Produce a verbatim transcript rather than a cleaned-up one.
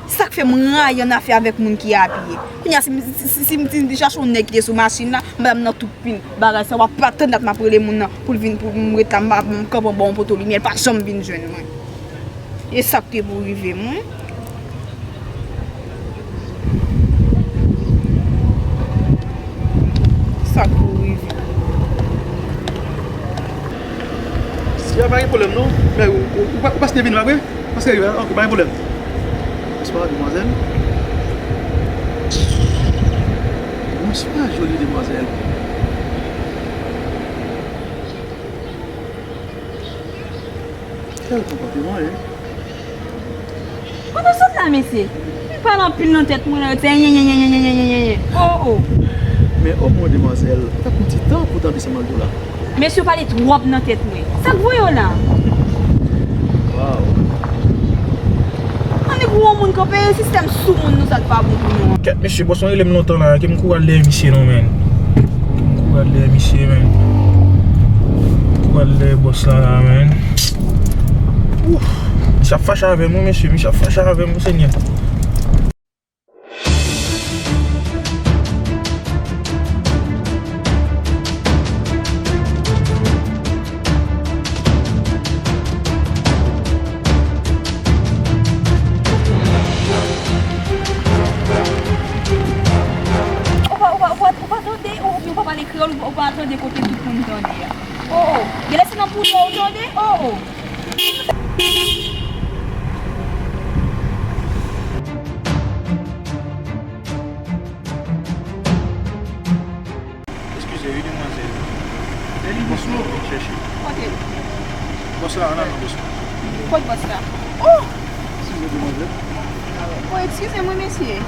Sa k fè m rayi annafè avèk moun ki abiye. Kounye a, si m, si, si, si m, si m te chache yon nèg ki te sou machin la, madanm nan tout pil bagay sa, w ap atann dat m ap rele moun nan pou l vin, pou m ret la, m ap, m kanpe anba yon poto limyè, l pa janm vin jwenn mwen. E sa k te pou rive m, wi. Sa k pou rive. Si a pa gen pwoblèm non, men ou, ou, ou pa, ou pa site vin la vre? Paske rive, ok, pa gen pwoblèm. Bonswa, demwazèl. Bonswa, joli demwazèl. Kèl konpòteman, wi. Kote w sot la, mesye? M pale anpil nan tèt mwen la, yo di se enyenyenyenyenyenyenyenyen. Oh, oh. Men omwen, demwazèl, fè m ti tan pou tande sa m ap di w la. Mesye, w pale twòp nan tèt mwen. Sa k voye w la? Waw. Annik ou yon moun kanpe, sistèm sou moun nou, sa k pa bon pou nou an. Kèt, mesye, bòs mwen rele m lontan la, ke m kouri al dèyè misye non, menn. Ke m kouri al dèyè misye, menn. Kouri al dèyè bòs la la, menn. Ouf. Misye ap fache avè m, wi, mesye. Misye ap fache avè m, wi, Senyè. Ou pa, ou pa, ou pa, ou pa tande, ou, ou pa pale kreyòl, ou pa, ou pa tande kote tout moun tande a. Oh, oh. Genlè se nan bouda w tande? Oh, oh. Eskize wi, demwazèl. Bòs mwen vin chèche. Kote l? Bòs la, ann al nan bòs mwen. Kot bòs la? Oh! Eskize, demwazèl. Oh, eskize mwen, mesye.